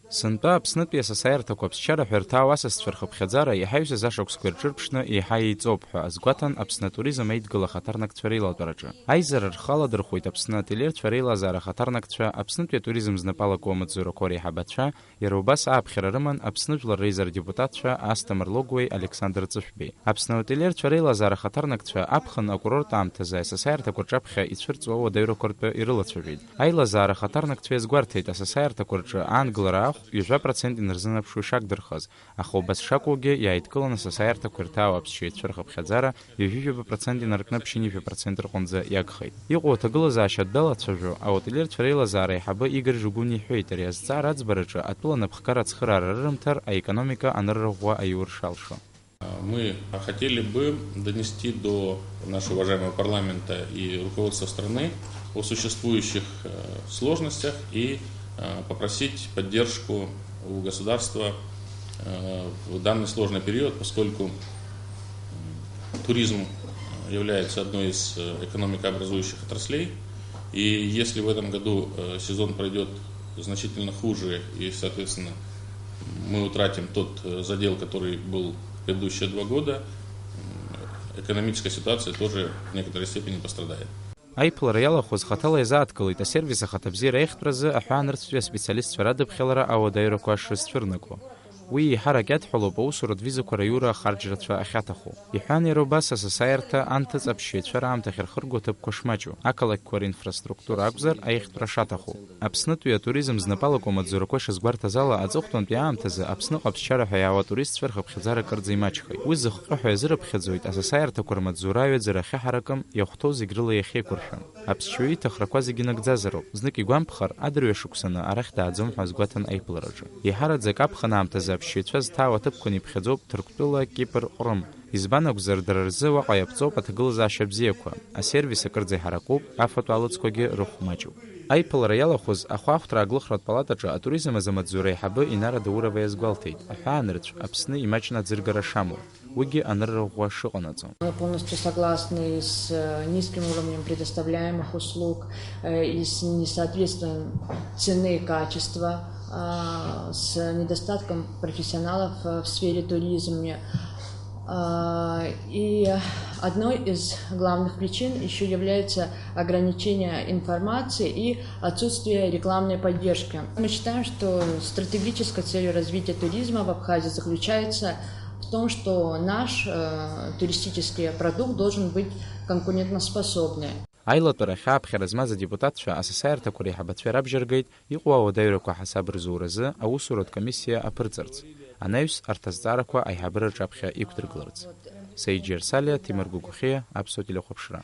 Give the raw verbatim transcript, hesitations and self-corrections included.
Сынтәа Аԥснытәи асасааирҭақәа аԥсшьара ҳәа ирҭаау асасцәа рхыԥхьаӡара иҳаҩсыз ашықәсқәа ирҿырԥшны еиҳа еиҵоуп ҳәа азгәаҭан Аԥсны атуризм аидгыла ахаҭарнакцәа реилатәараҿы. Аизара рхы аладырхәуеит Аԥсны ателерцәа реилазаара ахаҭарнакцәа, Аԥснытәи атуризм знапы алаку амаҵзурақәа реиҳабацәа, иара убас ааԥхьара рыман Аԥсны Жәлар реизара адепутатцәа Асҭамыр Логәуеи Александр Ҵышәбеи. Аԥсны аотелерцәа реилазаара ахаҭарнакцәа аԥхын акурорт аамҭазы асасааирҭақәа рҿаԥхьа ицәырҵуа ауадаҩрақәа ртәы ирылацәажәеит. Аилазаара ахаҭарнакцәа иазгәарҭеит, асасааирҭақәа рҿы аангылара ахә ҩажәа процент инарзынаԥшуа ишагдырхаз, аха убас шакәугьы, иааидкыланы асасааирҭақәа ирҭаау аԥсшьаҩцәа рхыԥхьаӡара ҩажәижәаба процент инаркны ԥшьынҩажәа процент рҟынӡа иагхеит. Иҟоу аҭагылазаашьа далацәажәо, аотелерцәа реилазаара аиҳабы Игорь Жугуни иҳәеит, ари азҵаара аӡбараҿы атәыла анапхгара ацхыраара рырымҭар аекономика анырра ӷәӷәа аиур шалшо. Мы хотели бы донести до нашего уважаемого парламента и руководства страны о существующих, э, сложностях и, э, попросить поддержку у государства, э, в данный сложный период, поскольку, м, туризм, э, является одной из, э, экономикообразующих отраслей. И если в этом году, э, сезон пройдёт значительно хуже, и, соответственно, мы утратим тот, э, задел, который был в предыдущие два года, м, экономическая ситуация тоже в некоторой степени пострадает. Аиԥылара иалахәыз хаҭала иазааҭгылеит асервис ахаҭабзиара аиӷьтәразы аҳәаанырцәтәи аспециалистцәа радыԥхьалара ауадаҩрақәа шрызцәырнаго. Уи еиҳарак иадҳәалоуп аусуратә визақәа раиура ахарџьрацәа ахьаҭаху. Иҳәан иара убас асасааирҭа анҭыҵ аԥсшьаҩцәа раамҭахь рхырго аҭыԥқәа шмаҷу, ақалақьқәа ринфраструктура акәзар, аиӷьтәра шаҭаху. Аԥснытәи атуризм знапы алаку амаҵзурақәа ишазгәарҭаз ала, аҵыхәтәантәи аамҭазы Аԥсныҟа аԥсшьара ҳәа иаауа атуристцәа рхыԥхьаӡара кырӡа имаҷхеит. Уи зыхҟьо ҳәа иазырыԥхьаӡоит асасааирҭақәа рмаҵзура аҩаӡара ахьаҳаракым, иахәҭоу зегь рыла иахьеиқәыршәам. Аԥсшьаҩы иҭахрақәа зегьы нагӡазароуп, знык игәамԥхар, адырҩашықәсаны арахь дааӡом ҳәа азгәаҭан аиԥылараҿы. Еиҳараӡак аԥхын аамҭазы аԥсшьаҩцәа зҭаау аҭыԥқәа неиԥхьаӡоуп Ҭырқәтәыла, Кипр, Ҟрым. Избан акәзар, дара рзы уаҟа иаԥҵоуп аҭагылазаашьа бзиақәа, асервис акырӡа иҳаракуп, афатә алыҵқәагьы рыхә маҷуп. Аиԥылара иалахәыз ахәаахәҭра ааглыхратә палатаҿы атуризм азы амаҵзура аиҳабы Инара Даурова иазгәалҭеит, аҳәаанырцә Аԥсны имаҷны аӡыргара шамоу. Уигьы анырра ӷәӷәа шыҟанаҵо. Мы полностью согласны с, э, низким уровнем предоставляемых услуг, э, и с несоответствием цены и качества, а, с недостатком профессионалов, э, в сфере туризма. А, и одной из главных причин ещё является ограничение информации и отсутствие рекламной поддержки. Мы считаем, что стратегической целью развития туризма в Абхазии заключается в том, что наш, э, туристический продукт должен быть конкурентоспособный. Аилатәара ахьааԥхьара змаз адепутатцәа асасааирҭақәа реиҳабацәа рабжьаргеит, иҟоу ауадаҩрақәа ҳасаб рзуразы аусуратә комиссиа аԥырҵарц, анаҩс арҭ азҵаарақәа аиҳабыра рҿаԥхьа иқәдыргыларц. Саид Џьарсалиа, Ҭемыр Гәыгәхьиа, Аԥсуа телехәаԥшра.